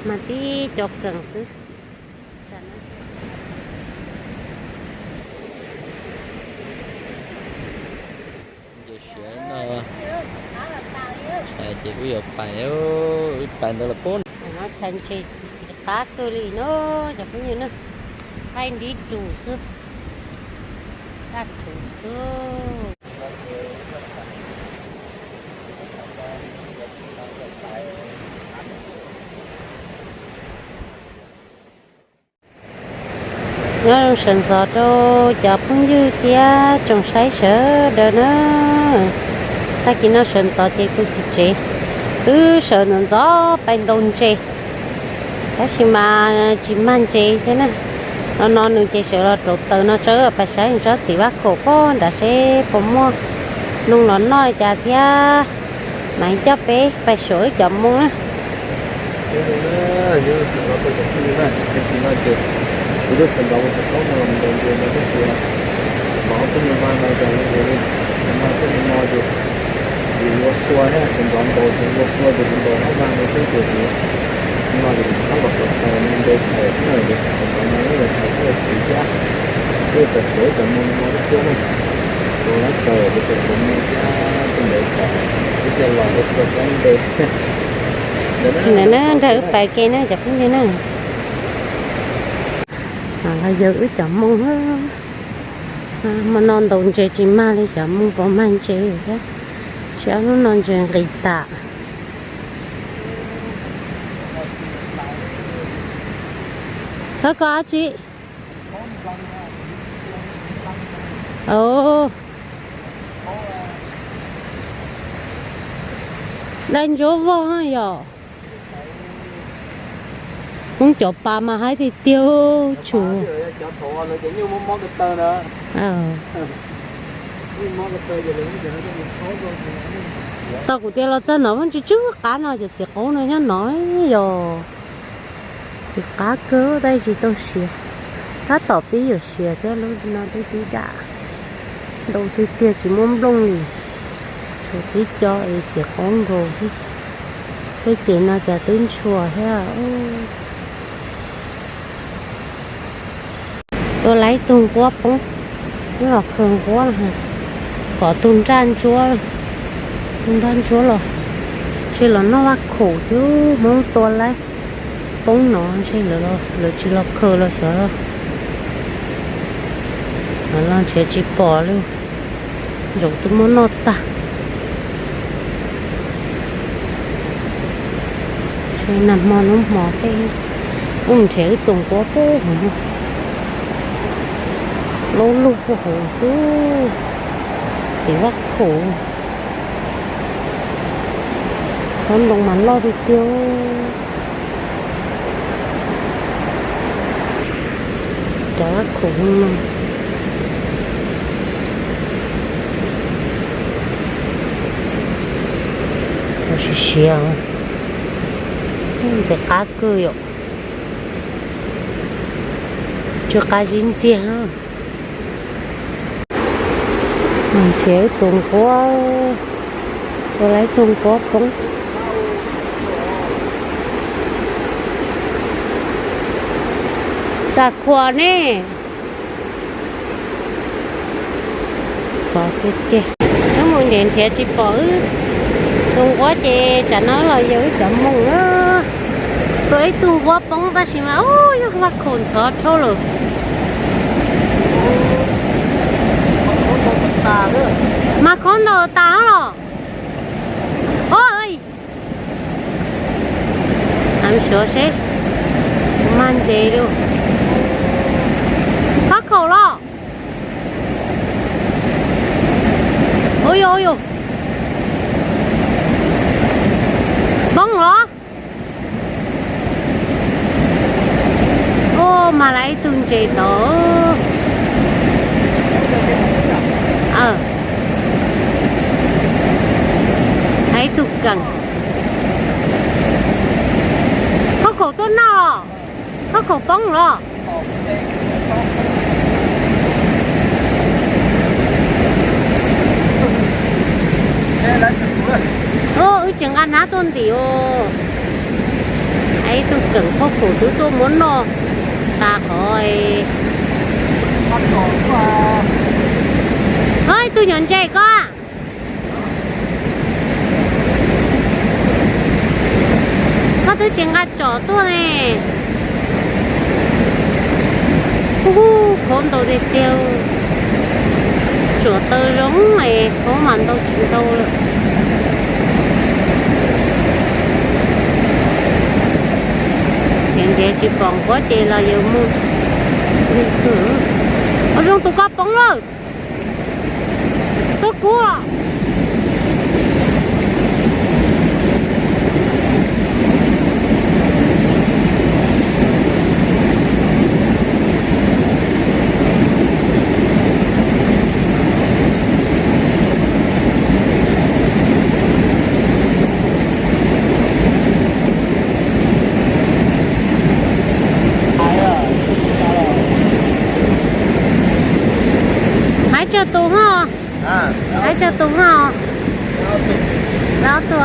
Mas tib co kees xwb. Ces siav no, ces wb yuav pais, wb pais ntawd los pub. No tshaj ntses txiv qab kawg li no, cov phooj ywg na, qaij nrib rus xwb, daj rhuv xwb. Nyob zoo sawv ntxov rau cov phooj ywg thiab tsoom saib sawv daws na. Tag kis no sawv ntxov ces kuv txiv tsev, wb sawv ntxov ntxov pais ntaus ntses, tab sis mas tsis mag ntses thiab na. No no nws ces sawv los rauv taws no tsawb pais saib tsob txiv vaj khaum pog nrad seb puas muaj noog los noj cas thiab. Mas coj peb pais xyuas wb cov moo na. Kuv twb sawv ntxov mus tom taub no los ntaus ntses no tab sis mas ob peb nyuag vaj no cas zoo nkaus li, vaj peb nyuag no ces yus ua xua thiab, sawv ntxov ntaus ces ua xua ces kuv ntaus ob vaj no xwb ces kuv no ces kuv rov qab los tom taws nte taws xwb na, ces sawv ntxov no los taws xwb los txiv thiab, twb tau xyuas cov moo no thiab na, ua lab taws ces tau xyuas moo thiab, tus ntawd tas ib pliag los ua xua thiab nte. Ntawm no na nrog wb pais ke na cov phooj ywg na. Los yawg wb cov moo, hmo no ntaus ntses tsis mag li, cov moo puas mag ntses thiab, tsis ob hnub no ntses nqis tas. Thov koj dab tsi? Ov, dai ntsuab vog yom. Hmoob cov pas mas haib tiag tiag tshua. Tau kuv tias los txog no Vaj Tswv tswb qab no cov txiv qaub no nyob no yog txiv qab kawg tab tsis tau siav. Tab tom pib yuav siav thiab, lub no twb tib dam ntau tiag tiag tsis muaj nplooj li. Tshuav tib co es txiv qaub nkaus. Tej ces no cas twb ntshua thiab. Tua laib tug nquab poob, los khaws nquab, pom tug nraj ntsuab, tug nraj ntsuab los, ntshe los noj vaj khaum thiab. Hmoob tua laib poob no ntshe lawv tsis los khaws los xyov. Los nrhiav tsis pom li, ntsaum twb muab noj tag. Nag hmo hnub hmo tej, wb mus nrhiav wb tus nquab puag hauv, lub lug puag hauv xwb. Txiv vaj khaum, tsob ntoo mas loj tiag tiag. Cov vaj khaum no siav siav, ntxim qab kawg yom. Tsw qab zib ntxiag. Nrhiav ib tus nquab, tua laib ib tug nquab poob. Tsam khuam ne. Txhov tiag tiag. Wb mus nrhiav nrhiav tsis pom wb tus nquab ces tsam no los yog wb cov moos na. Tua ib tug nquab poob tab sis mas ub, yog vaj khaum ntxhov dhau lawm. Mas khob ntaus tas los? Ov, suav seb, mag ntses li. Khob khaum los? Ua yog, ua yog, poob los? Ub, mag lawm ib tug ntses tod. Ib tug kees. Khob khaum tuaj noj los? Khob khaum poob los? Ub, wb tseem nqa hnab tuaj ntim os. Ib tug keem khaub khum twb tuaj muab noj tas qhov. Ib tug nyuam ntses koj. Koj twb tsis nqa tsom tuaj ne. Ub, khaub ntau tiag tiag. Tsuam taw zoo es khaub mas ntau tsis ntau lawm. Ces ntiav tsis pom nquab ces los yus mus. Ua zoo tus koj poob lawm. Tuaj kub. Maiv tsawg tus ho? Maiv tsawg tus ho? Ob tug.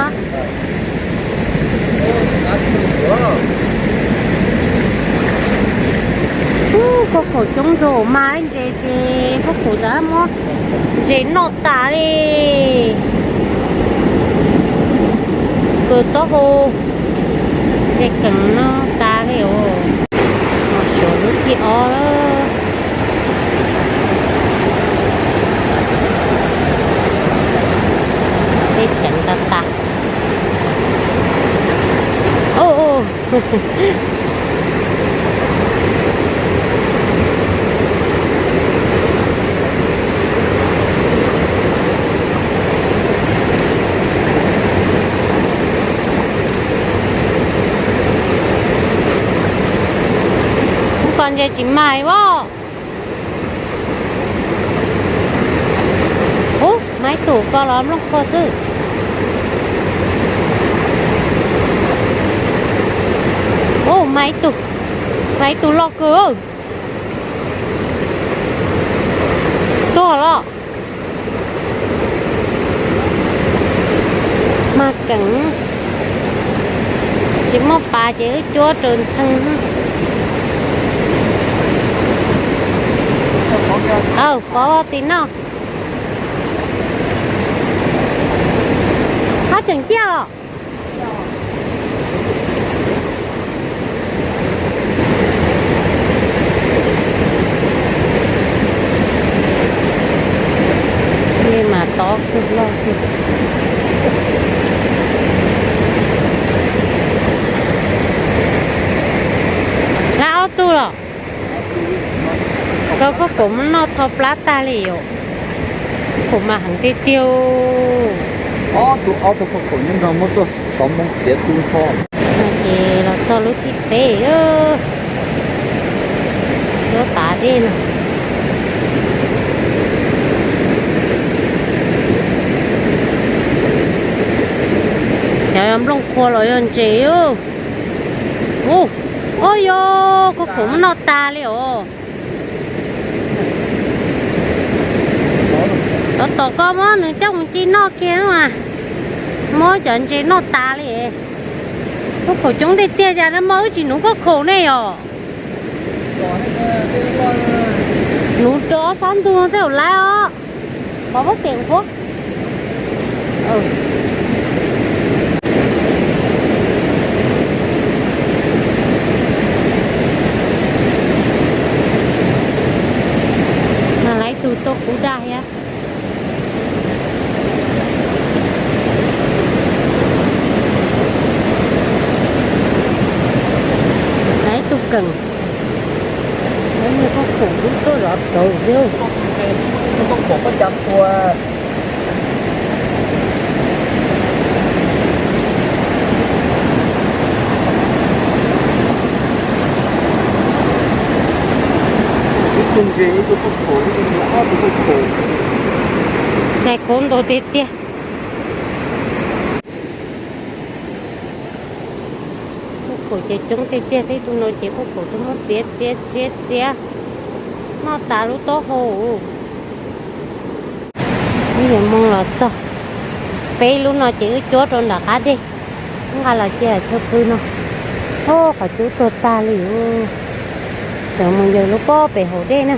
Ub, khaub khum coob nrog mas ntses ces khaub khum xav muab ntses noj tas li. Kws taub hau, ntses keem no tas li os. Suav lub thib ob. Teb ceev tas tas. Ub, koj ntses tsis mag os. Ub, maiv tus koj los nplooj koj xwb. Ub, maiv tus, maiv tus loj kawg. Tuag los. Mag keem, tsis muaj pas ces wb cuab raws ntxhee. Aw, pov tim no. Qab tseem ciaj los. Li mas tob kawg loj kawg. Lab ob tug los. Koj khaub khum muab noj tho plab tag li os. Khaub khum mas heev tiag tiag. Ob tug, ob tug khaub khum nyob nrog muab txoj xov moo txiav tu nrho. Ces los txog lub thib peb, lub tav dej no. Cov nplooj qhuav los yog ntses. Ub, ua yog khaub khum muab noj tas li os. Tos tom koj muab nws coj mus ci noj kiag mas, muab cov ntses noj tas li. Khaub khum coob tiag tiag cas no mas wb tsis nuv khaub khum ne yom. Nuv rau ob sab ntug tej zaum laiv os. Pov pob tes qhuav. Mas laiv tus tuaj kuv dag thiab. Laiv tus keem. Laiv niag khaub khum dub tuaj zov rawv xwb. Khaub khum koj cas qhuav. Ib tug ntses, ib tug khaub khum, ib tug ntses, ob tug khaub khum. Nais khaub ntau tiag tiag. Khaub khum ces coob tiag tiag, tib tug no ces khaub khum twb muab txiav txiav txiav txiav noj tas lub taub hau. Wb yuav moo los txog, peb lub no ces wb cuab rau nram qab dej, wb nqa los cia chaw pw no. Qhov cub tuag tag li. Cov mus yawg lub pob pem hauv dej na.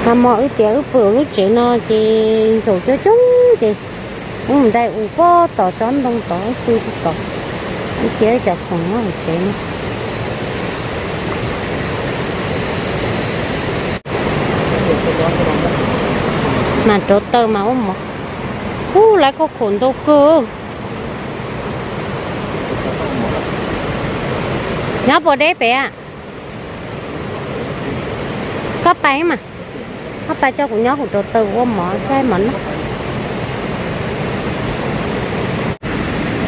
Nag hmo wb tias wb pw lub tsev no ces ntsaum coob coob ces wb mus dai us pob tom tsob ntoo tod wb pw tod, wb thiab cov khoom nyob hauv tsev no. Mas rauv taws mas ua mov. Ub, lawv khaub khaum ntau kawg. Nyob puas deb pem? Koj pais mas, koj pais tso kuv nyob kuv rauv taws ua mov saib mov noj.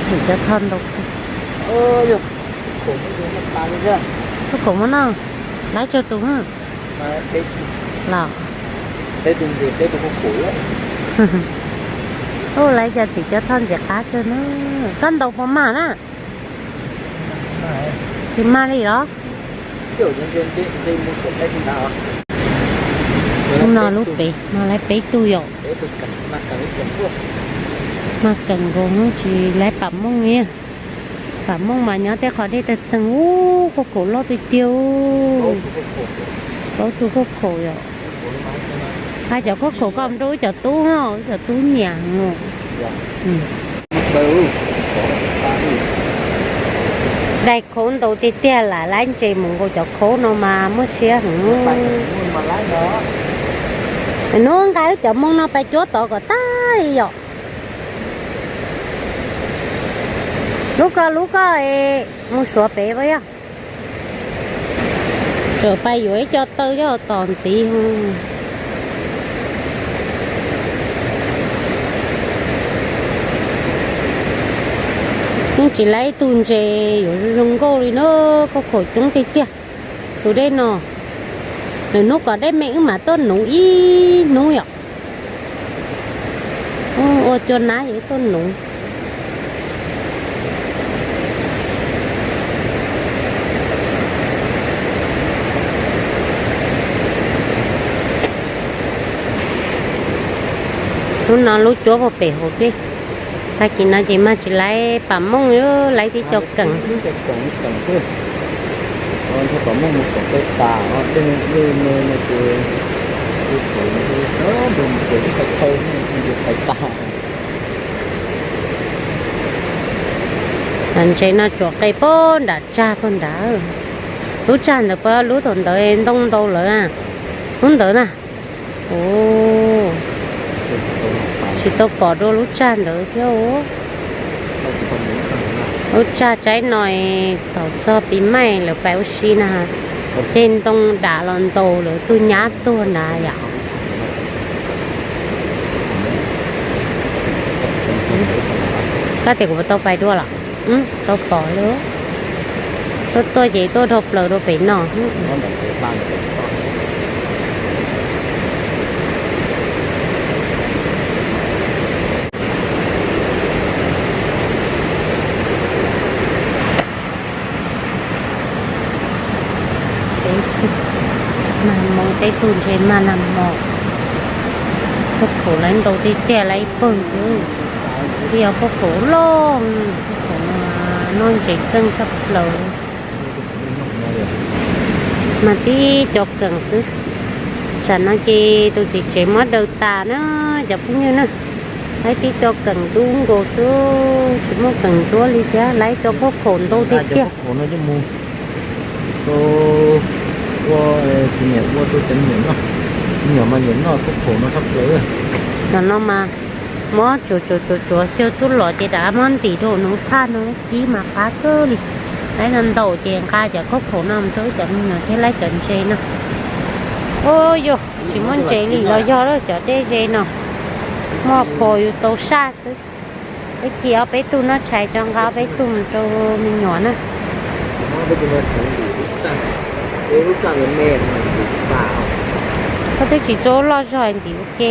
Txiv cov thoj ntau kawg. Khaub khaum muaj noj, lawv tsawg tus los? Ub, lawv cov txiv cov thoj ntxim qab kawg na. Koj ntaus puas mag na? Tsis mag li los? Hnub no lub pem no lawv peb tug yom. Mag kees nkaus, tsis lawv pam mooj li. Pam mooj mas nyob tej qhov dej tawg teeg, ub, khaub khaum loj tiag tiag. Plaub tug khaub khaum yom. Hais cov khaub khaum koj mus rau wb cov tub no, wb cov tub nyiam no. Dai khaub ntau tiag tiag lam laib ntses mus nkaus cov khaub no mas muaj siab heev. Hnub nqa wb cov mooj no pais cuab tod kom tag li yom. Lub koj lub koj mus suav pem yog. Txawm pais yuav ib co taw coj tos ntxiv. Yeej tsis laib ib tug ntses yuav zoo zoo nkauj li na, khaub khaum coob tiag tiag. Tus dej no, lwm hnub kom dej me wb mam tuaj nuv ib hnub yom. Ua cua nab es tuaj nuv. Hnub no lub cuab puag pem hauv dej. Tag kis no ces mag tsis laib pam mooj, laib tib co keem. Ntses no tsuas qe puag nram tsag puag nrad. Lub tsag ntawd puas lub thaum ntawd ntoo ntau lawm? Lub ntawd na. Tsis tau pom dua lub tsag ntawd thiab. Lub tsag tsaib no thaum txog pis maij lawv pais ua si na, ceg ntoo dam los ntaus lawv tug nyab tuag nrad yom. Koj tias kuv puas tau pais dua los? Tau pom li. Tuaj tuaj ces tuaj dhau plaws rau pem no. Mag moov, peb tug ntses mag nag hmo. Khaub khaum lawv ntau tiag tiag, lawv ib pawg xwb. Twb yog khaub khaum loj, khaub khaum no noj ntses keej tshaj plaws. Mag tib co keem xwb. Tsam no ces tus txiv tsev muab daws tas na, cov phooj ywg na. Laib tib co keem dub nkaus xwb, tsis muaj keem ntsuab li thiab, laib co khaub khaum ntau tiag tiag. Ua tus niam ua rau cov me nyuam noj, me nyuam mas nyiam noj khaub khaum no tshaj plaws. Cov no mas muab tsuav tsuav tsuav tsuav xyaw txuj lom ces rov qab muab ntim rau hauv nws lub phaj no cib mas qab kawg li. Laib no ntau ces nqa cov khaub khaum no mus rau wb cov me nyuam thiab laib cov ntses no. Ua yog tsis muaj ntses li los yog lawm cov dej ze no, muaj phom yus tau saj xwb. Ib kis ob peb tug noj tshais tso nqa ob peb tug mus rau me nyuam na. Koj twb tsis txua loj zog ntim ua ke.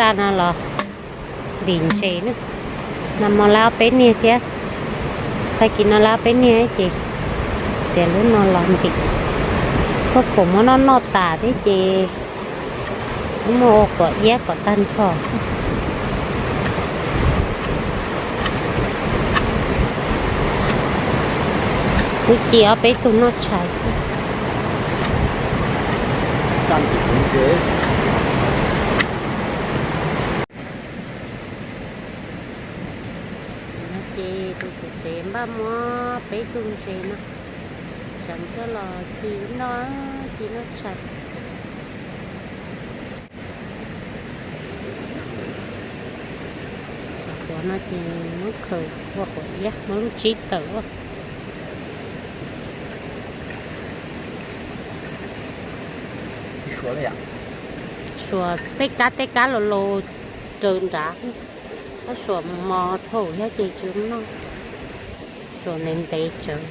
Tag no los ntim ntses na, nag hmo lawv ob peb niag thiab, tag kis no lawv ob peb niag ces txiav lub no los ntim. Koj khaum muab noj noj tas thiab ces muab ua quav iab kom tag nrho xwb. Kuv cia ob peb tug noj tshais xwb. No ces tus txiv tsev npaj muab peb tug ntses no tseev coj los ci noj, ci noj tshais. Cov quav no ces muab khaws ua quav iab, muab lub tsib tawm ua. Suas tej kab tej kab los los raws nrad, tab suas mos mos thiab ces tsis noj, suas ntev ntev tsawv.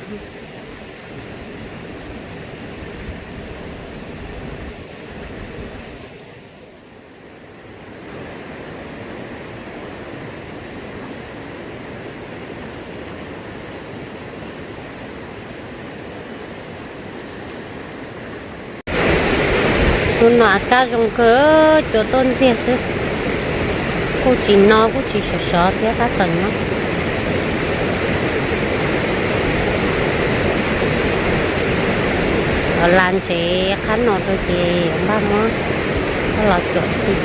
Hnub no kab zoo kawg, cua tuaj ntxiag xwb. Kuj tsis no kuj tsis sov sov thiab, qab tawm no. Los la ntsev qab no rau ces npaj muab coj los cuam xwb.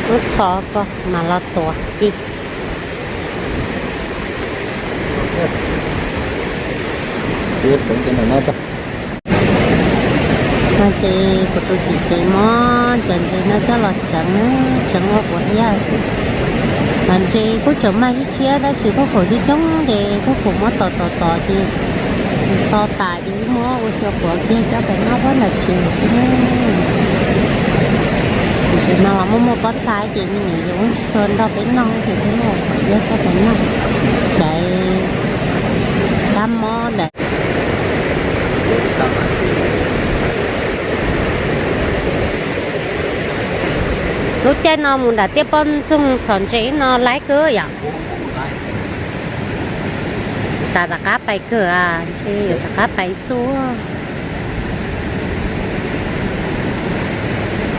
Muab txhos ko mas los tuav ci. No ces kuv tus txiv tsev muab cov ntses no coj los tseev, tseev ua quav iab xwb. Mas ntses kuj tseem mag tshiab tshiab tab sis kuj khaum coob coob ces kuj khaum muab tos tos tos ces to tas ces wb muab ua xyaw quav kiag coj pais noj pab nram tsev xwb. Ntses no los muaj muaj pob txha ces me nyuam yuav tsis tshua nrog peb noj ces peb muab ua quav iab coj pais noj, caiv kab mob ntawm. Lub caij no mus nram tiaj poj ntxoog txhom ntses no laib kawg yom. Xav rov qab pais kawg, ntshe yuav rov qab pais xwb.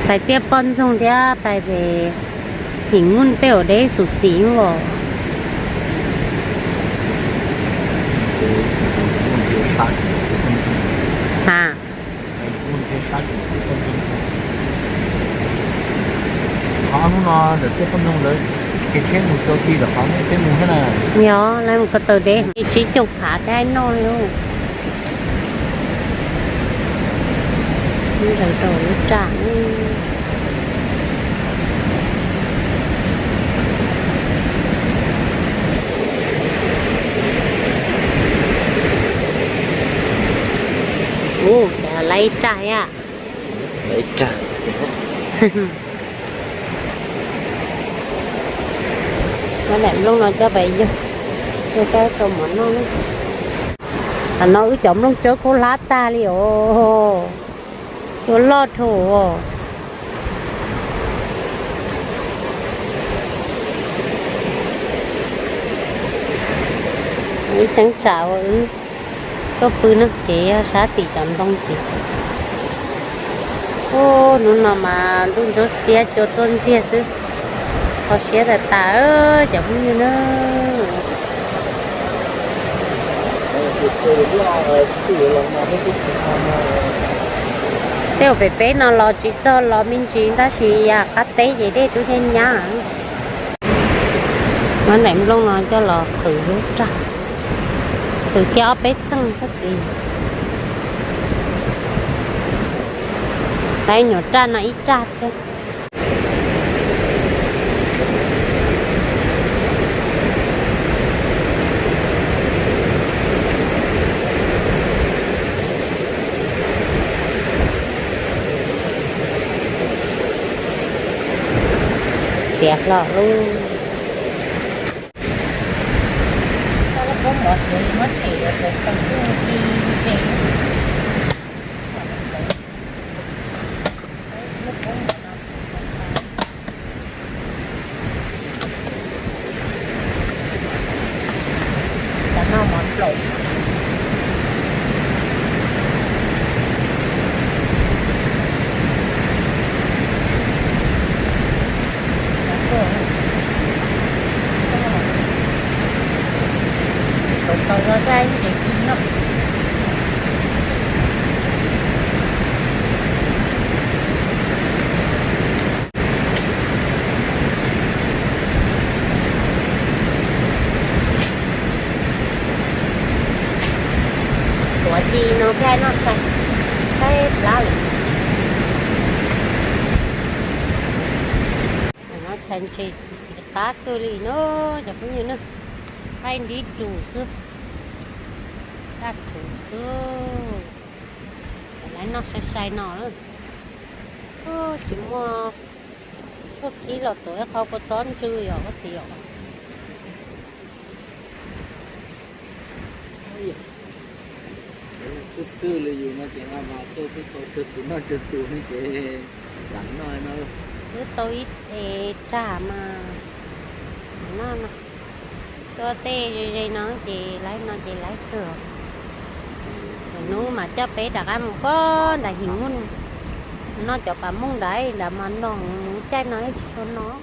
Pais tiaj poj ntxoog thiab pais pem Thim Nuj tej uas deb xus xis os. Ha. Qhov hnub no ntawm tiaj poj ntxoog lawv kev tsheb mus xyuas txij lawm qhov nej peb mus thiab na. Yog lawv mus ko taw deb, tsib caug phav thiab noj li. Ntsaws rau lub raj. Ua cas lawv ib raj thiab. Lawv ib raj. Muab daim nplooj no coj pais yug, yug coj rau mov noj. Tam no wb cov nplooj tsawb kuj hlab tag li os. Cua loj dhau os. Ib cheeb tsam uas wb tuaj pw noj kev sab tim cov ntoo ces. Ub, hnub no mas ntuj ntsuab xiab cua tuaj ntxiag xwb. Kho siab tas tas cov phooj ywg na. Tej uas pem peb no los tsis txog los me ntsis tab sis yam qab teb ces dej twb nyab nyab. Muab daim nplooj no coj los qhwv lub raj, qhwv kiag ob peb txheej koj txiv. Lawv nyuam raj no ib raj thiab. Tiav hlo lauj. Tau lub pob mov siav li muab tshem yuav tau tau lub ti ntses. Lub pob mov no Cov no mov nplaum. Kaus kaus no txaij ntses ci noj. Tuav ci no thiaj noj sai, saib plab li. No txhais ntses txiv qab kawg li no, cov phooj ywg na. Qaij nrib tus xwb, daj rhuv xwb. Lawv noj sai sai no. Tsis muaj tshuaj kib los tuav ib qho kua txob ntsw yom koj txiv yom. Xwb xwb li yus no ces nqa mas tuaj xwb tau tsawg tus noj tsawg tus ne ces lam noj no. Twb tau ib es rag mas noj no. Tuaj tej ze ze no ces laib no ces laib kawg. Lwm hnub mas coj peb rov qab mus puag nram Him Muj noj cov pas mooj nrad, nrad mas noj caij no tsis tshua noj.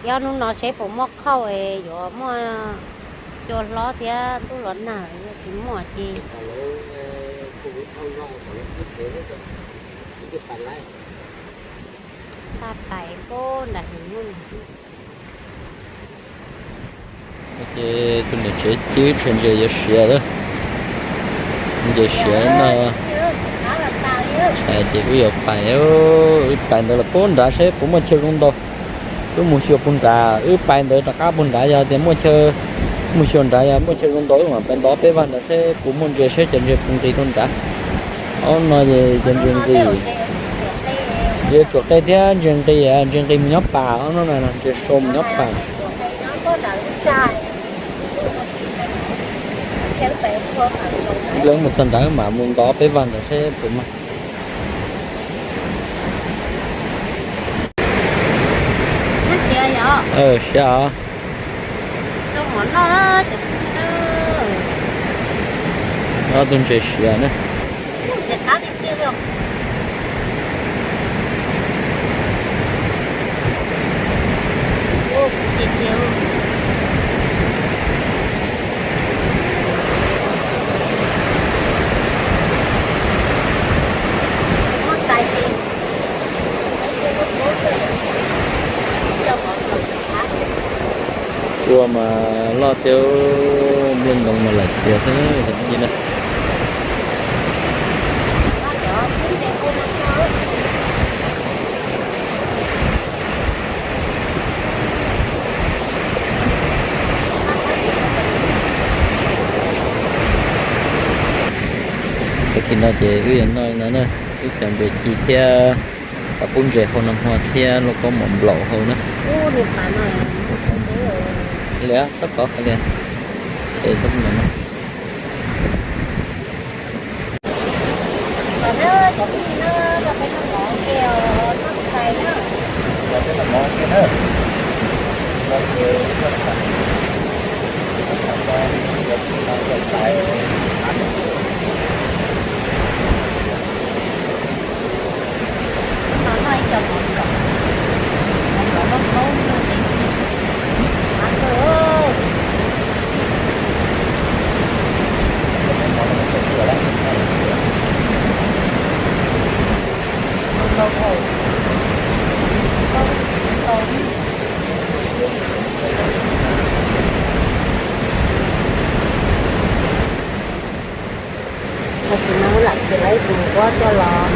Yog hnub no seb puas muaj qhauj es yuav muaj cua hlob thiab ntuj los nag, yog tsis muaj ces tag pais puag nram Him Muj. Ces tus niam tsev cib tshais ntses yuav siav lawm. Ntses siav no, ces wb yuav pais, wb pais ntawd los puag nrad seb puas muaj chaw zoo ntaus. Wb mus xyuas puag nrad, wb pais ntawd rov qab puag nrad, yog tias muaj chaw, mus xyuas nrad yog muaj chaw zoo ntaus wb mam pais ntov peb vaj nrad seb puas muaj ntses, seb cov ntses puas nqis rau nrad. Ob no ces cov ntses nqis, yuav tsuam qe thiab ntses nqis, ntses nqis mus nyob pas, ob no ntses sau mus nyob pas. Ib pliag mus txog nrad mam mus ntov peb vaj nrad seb puas muaj. Siav os. Ob tug ntses siav na. Cua mas loj thiab, nplooj ntoo mas lawm txias xwb cov phooj ywg na. Tag kis no ces wb yuav noj li no na, wb cov ntses ci thiab cov qub ntses hau no hmo thiab lauj kaub mov nplaum hau na. Li txhob kov li. Tam sim no wb lam txiav lawv tus nquab coj los.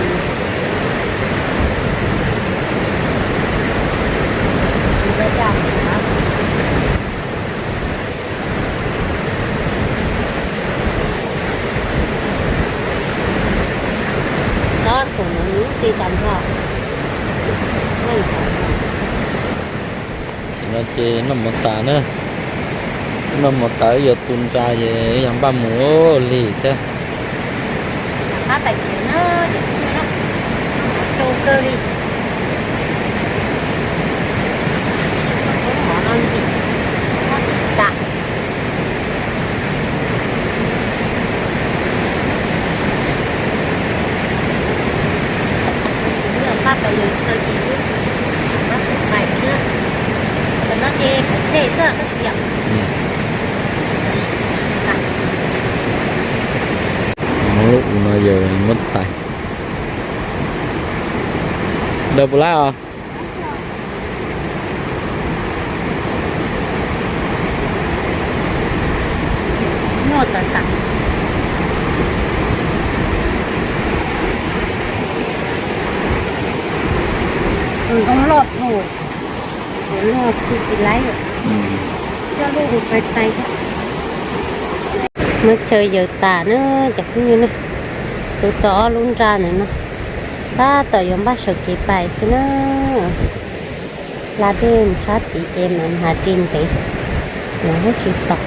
Tsob tus no ntxim tas nrho. Tam sim no ces noj mov tas na, noj mov tas yuav tu nra ces yog npaj mus lig thiab. Qab tais kev na, tu kawg li. Mov no ntxim, mov ntxim tas. Tab tais yus xaw ces tab tais xwb, tam no ces kuv tseg xwb koj txiv. Mov lub u no yog muab tais. Daws puas lab os? Muaj tas tas. Ntoo loj dhau, loj tsis tsis laib lawm. Coj lub hu pai tais. Muab chaw yaws tas na cov phooj ywg na, tu tau ob lub nra ntawm no, tab tom yuav npaj sawv kev pais xwb na. Hla dej mus sab tid ces mam hnav ris ntev, hnav tsis tau.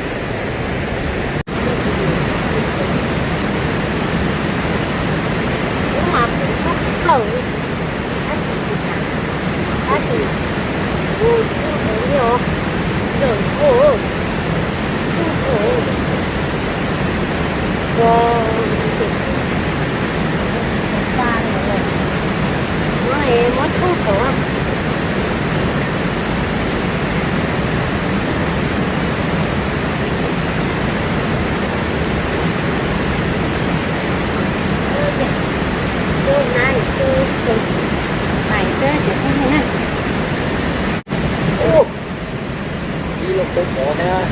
Ib lub qub mov thiab,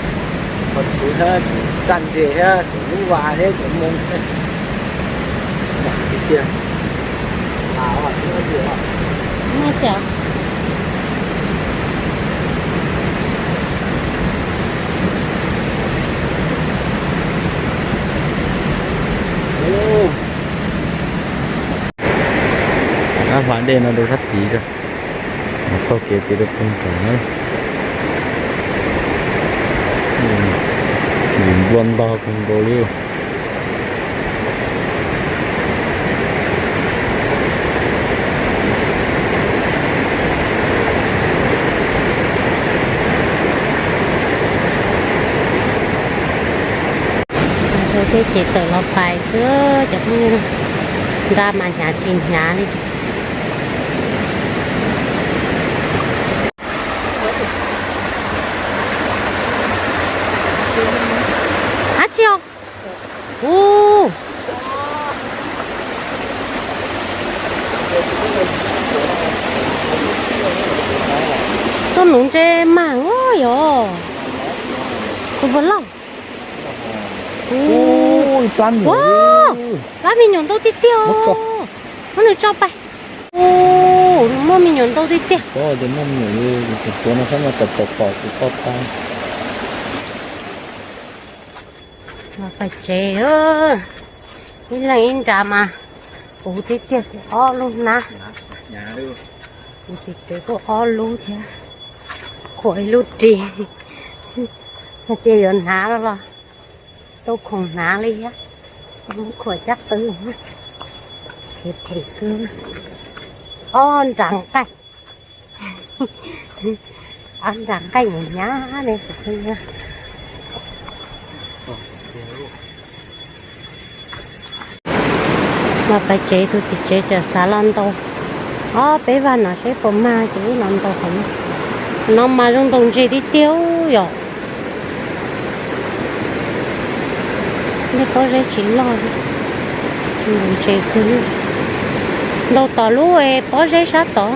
qhov txhuv thiab, cov ntsej thiab, cov lub vas thiab, cov moo thiab. Tiag tiag. Ab, hla dej no rau sab tid, taug kev pem rau pem nraud na. Yus nplua ntog kawg nkaus li. Rau tej ces tawm los pais xwb cov phooj ywg, nra mas hnyav tsis hnyav li. Ab tsi os. Ub, tuaj nuv ntses mag os yog. Tus puas loj? Ua, plab me nyuam ntau tiag tiag os. Muab nws tso pais. Ub, muaj me nyuam ntau tiag tiag. Los pais tsev, ib leeg ib nra mas puv tiag tiag, ob lub hnab. Kuv txiv tsev kuj ob lub thiab, khuam ib lub ris, hais tias yuav hnav los los tau khoom hnav li thiab, khuam caj qwb, phem phem kawg. Ob nra nqaij, ob nra nqaij hnyav hnyav li. Los pais tsev, tus txiv tsev txawm xav los ntaus ob peb vaj no seb puas mag ces wb los ntaus qhov no. Qhov no mas zoo ntaus ntses tiag tiag yom. Tej pob zeb tsis loj li, ntaus ntses kawg li. Ntaus tom lub pob zeb sab tod.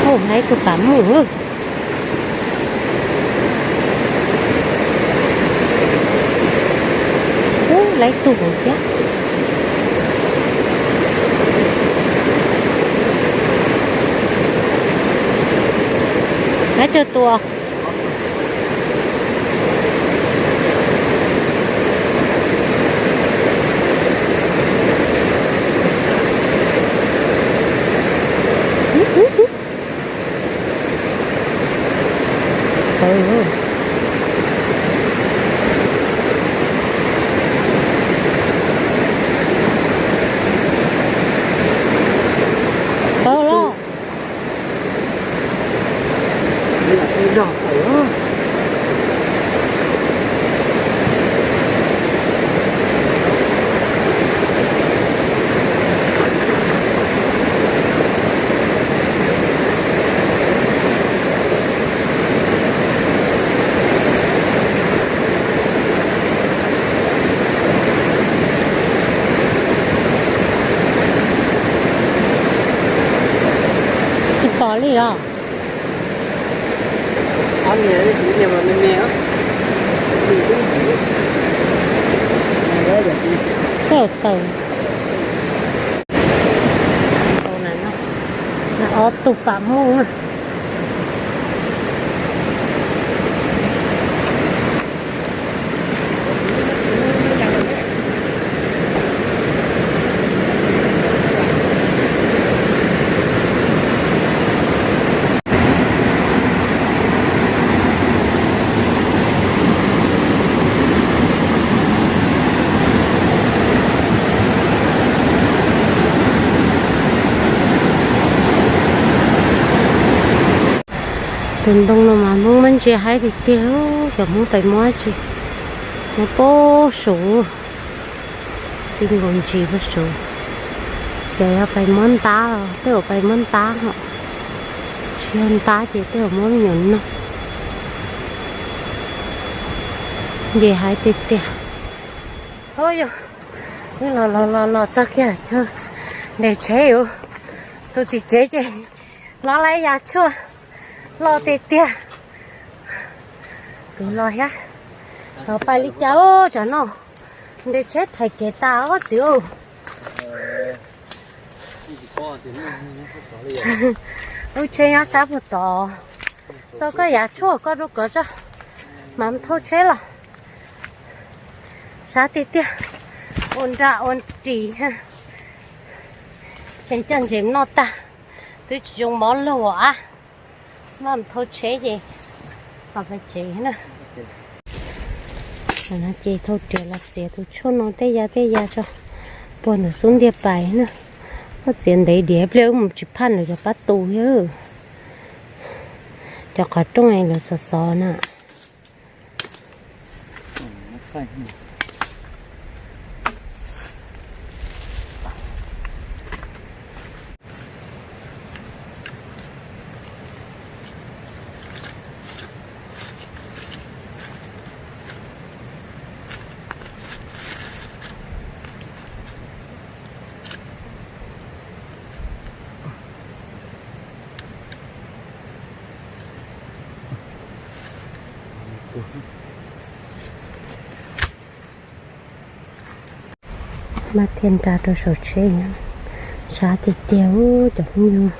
Ua, Laib tus pam muj. Ub, laib tug thiab. Laib tsawg tus? Tau los. Tsis pom li los? Tej taws. Ob tug pam muj na. Tus ntoo no mas Hmoob muab ntsia haib tiag tiag, cov Hmoob pais muab tsi, muab puag saud, tib nkaus ntsis puag saud. Ces yog pais muab ntab los tej zaum pais muab ntab hos, tsis yog ntab ces tej zaum muab me nyuam no. Ntsia haib tiag tiag. Ub yog, los los los los txog kiag nres tsheb, tus txiv tsev ces los lawm, yam tshuaj loj tiag tiag. Kuv los thiab. Los pais li cas ub tsam no, nres tsheb thaiv kev tas ob txiv. Lub tsheb nyob sab puag tod. Txog koj yav tshuaj koj rau kov tso, mam thauj tsheb los. Sab tiag tiag, ua nra ua ris, tseem coj ntses noj tag, twb tsis zoo mob luag as. Mam thauj tsheb ces los pem tsev na. Ces thauj riam los txiav tus tshuaj no tej ya tej ya tso, puag ntawm xub ntiag pais na. Koj txiav ntev diav pliag wb mus tsis phaj lawv cov pab tu thiab. Cov qhov rooj lawv xov xov na. Maj thiaj nra rau saum tsheb, sab tiag tiag ub cov phooj ywg.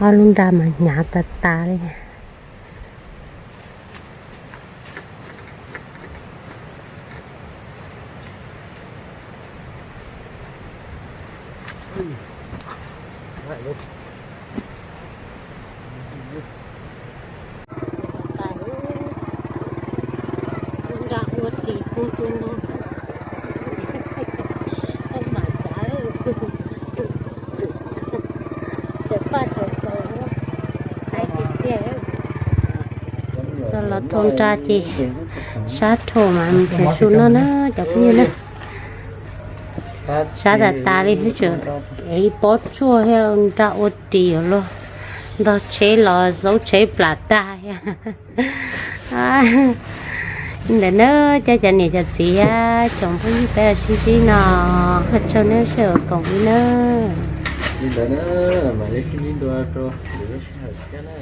Ob lub nra mas hnyav tas tas li. Txog los thauj nra ces sab rhau mas mus tsev su noj na cov phooj ywg na. Sab tas tas li, tseem ev ib pob tshuaj thiab nra ua ris luag, ntog tsheb los zaub tsheb plam tag thiab. Li ntawd na, cov cov niam cov txiv thiab tsoom phooj ywg peb sib ntsib no, ua tsaug nej sawv daws koom wb nawb. Li ntawd na, mam li sib ntsib dua rau lwm lub sij hawm thiab na.